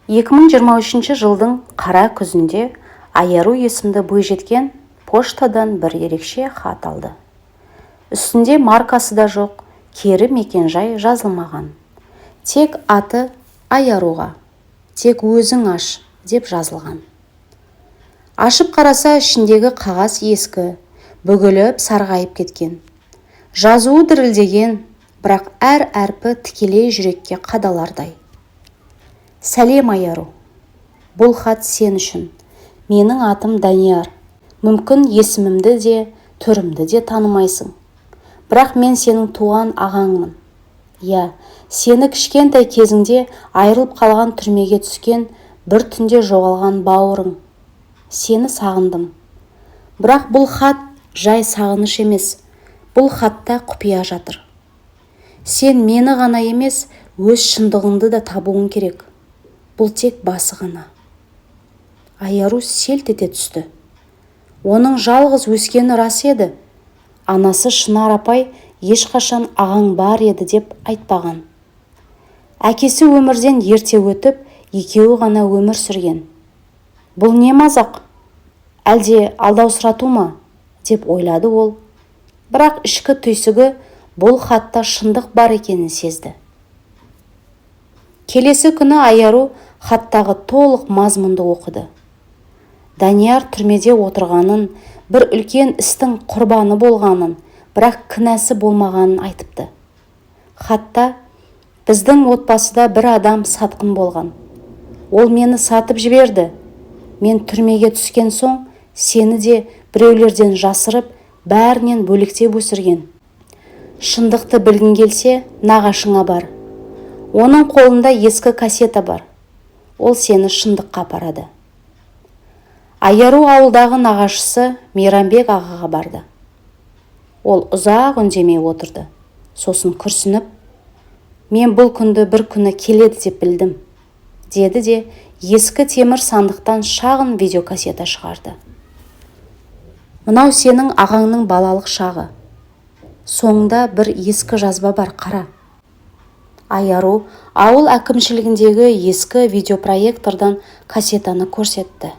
2023 жылдың қара күзінде Айару есімді бойжеткен поштадан бір ерекше хат алды. Үстінде маркасы да жоқ, кері мекен-жай жазылмаған. Тек аты «Аяруға, тек өзің аш» деп жазылған. Ашып қараса, ішіндегі қағаз ескі, бүгіліп, сарғайып кеткен. Жазуы дірілдеген, бірақ әр әрпі тікелей жүрекке қадалардай. «Сәлем, Аяру! Бұл хат сен үшін. Менің атым Данияр. Мүмкін, есімімді де, түрімді де танымайсың. Бірақ мен сенің туған ағаңмын. Иә, сені кішкентай кезіңде айырылып қалған, түрмеге түскен, бір түнде жоғалған бауырың. Сені сағындым. Бірақ бұл хат жай сағыныш емес. Бұл хатта құпия жатыр. Сен мені ғана емес, өз шындығыңды да табуың керек. Бұл тек басы ғана». Аяру селт ете түсті. Оның жалғыз өскені рас еді. Анасы Шынар апай ешқашан «ағаң бар еді» деп айтпаған. Әкесі өмірден ерте өтіп, екеуі ғана өмір сүрген. «Бұл не мазақ? Әлде алдаусырату ма?» деп ойлады ол. Бірақ ішкі түйсігі бұл хатта шындық бар екенін сезді. Келесі күні Аяру хаттағы толық мазмұнды оқыды. Данияр түрмеде отырғанын, бір үлкен істің құрбаны болғанын, бірақ кінәсі болмағанын айтыпты. Хатта: «Біздің отбасыда бір адам сатқын болған. Ол мені сатып жіберді. Мен түрмеге түскен соң сені де біреулерден жасырып, бәрінен бөлектеп өсірген. Шындықты білгің келсе, нағашыңа бар. Оның қолында ескі кассета бар. Ол сені шындыққа апарады». Аяру ауылдағы нағашысы Мейрамбек ағаға барды. Ол ұзақ үндемей отырды. Сосын күрсініп: «Мен бұл күнді бір күні келеді деп білдім», – деді де ескі темір сандықтан шағын видеокассета шығарды. «Мынау сенің ағаңның балалық шағы. Соңында бір ескі жазба бар, қара». Аяру ауыл әкімшілігіндегі ескі видеопроектордан кассетаны көрсетті.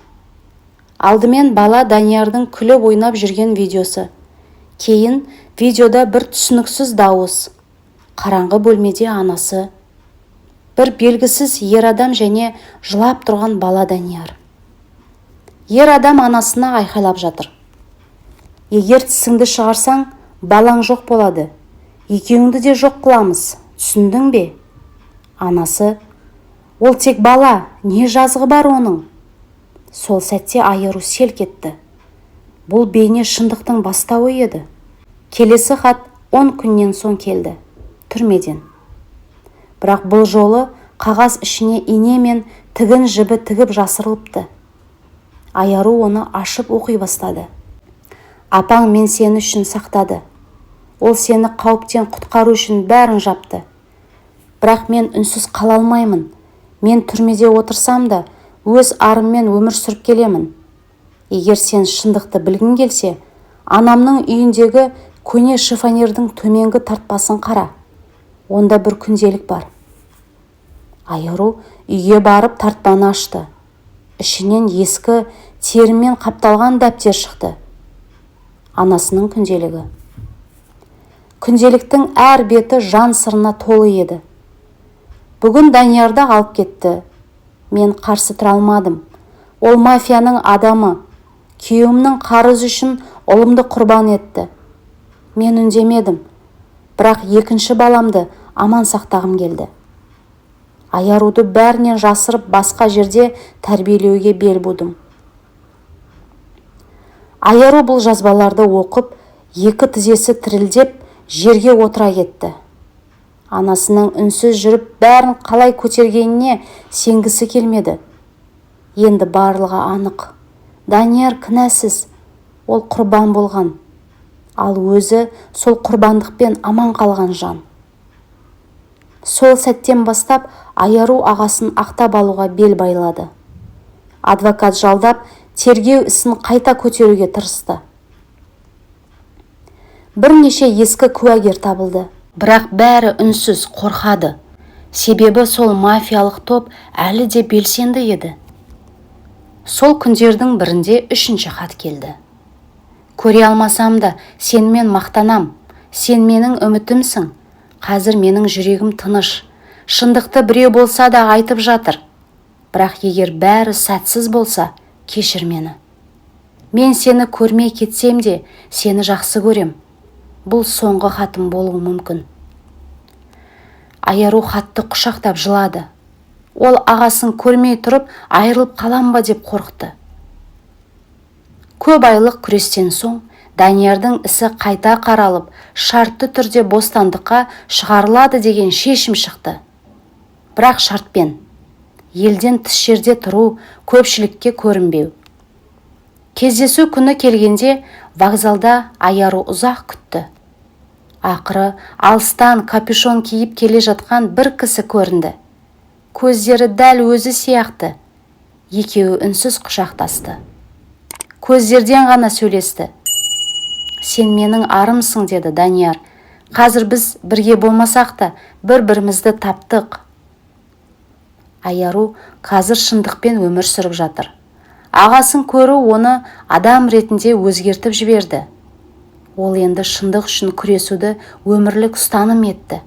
Алдымен бала Даниярдың күліп ойнап жүрген видеосы. Кейін видеода бір түсініксіз дауыс, қараңғы бөлмеде анасы, бір белгісіз ер адам және жылап тұрған бала Данияр. Ер адам анасына айқайлап жатыр: «Егер тісіңді шығарсаң, балаң жоқ болады. Екеуіңді де жоқ қыламыз, түсіндің бе?» Анасы: «Ол тек бала, не жазығы бар оның?» Сол сәтте Айару селк етті. Бұл бейне шындықтың бастауы еді. Келесі хат 10 күннен соң келді. Түрмеден. Бірақ бұл жолы қағаз ішіне ине мен тігін жібі тігіп жасырылыпты. Аяру оны ашып оқи бастады. «Апаң мен сені үшін сақтады. Ол сені қауіптен құтқару үшін бәрін жапты. Бірақ мен үнсіз қала алмаймын. Мен түрмеде отырсам да, өз арыммен өмір сүріп келемін. Егер сен шындықты білгің келсе, анамның үйіндегі көне шифонердің төменгі тартпасын қара. Онда бір күнделік бар». Айару үйге барып тартпаны ашты. Ішінен ескі терімен қапталған дәптер шықты. Анасының күнделігі. Күнделіктің әр беті жан сырына толы еді. «Бүгін Даниярды алып кетті. Мен қарсы тұра алмадым. Ол мафияның адамы. Күйеуімнің қарызы үшін ұлымды құрбан етті. Мен үндемедім, бірақ екінші баламды аман сақтағым келді. Аяруды бәрінен жасырып, басқа жерде тәрбиелеуге бел будым». Аяру бұл жазбаларды оқып, екі тізесі тірілдеп, жерге отыра кетті. Анасының үнсіз жүріп бәрін қалай көтергеніне сенгісі келмеді. Енді барлығы анық. Данияр кінәсіз, ол құрбан болған. Ал өзі сол құрбандықпен аман қалған жан. Сол сәттен бастап Аяру ағасын ақтап алуға бел байлады. Адвокат жалдап, тергеу ісін қайта көтеруге тырысты. Бірнеше ескі куәгер табылды. Бірақ бәрі үнсіз, қорқады. Себебі сол мафиялық топ әлі де белсенді еді. Сол күндердің бірінде үшінші хат келді. «Көре алмасам да, сенімен мақтанам. Сен менің үмітімсің. Қазір менің жүрегім тыныш. Шындықты біреу болса да айтып жатыр. Бірақ егер бәрі сәтсіз болса, кешір мені. Мен сені көрмей кетсем де, сені жақсы көрем. Бұл соңғы хатым болуы мүмкін». Айару хатты құшақтап жылады. Ол ағасын көрмей тұрып айырылып қалам ба деп қорықты. Көп айлық күрестен соң Даниярдың ісі қайта қаралып, шартты түрде бостандыққа шығарылады деген шешім шықты. Бірақ шартпен: елден тыс жерде тұру, көпшілікке көрінбеу. Кездесу күні келгенде, вокзалда Аяру ұзақ күтті. Ақыры алыстан капюшон киіп келе жатқан бір кісі көрінді. Көздері дәл өзі сияқты. Екеуі үнсіз құшақтасты, көздерден ғана сөйлесті. «Сен менің арымсың, – деді Данияр. – Қазір біз бірге болмасақ та, бір бірімізді таптық». Аяру қазір шындықпен өмір сүріп жатыр. Ағасын көру оны адам ретінде өзгертіп жіберді. Ол енді шындық үшін күресуді өмірлік ұстаным етті.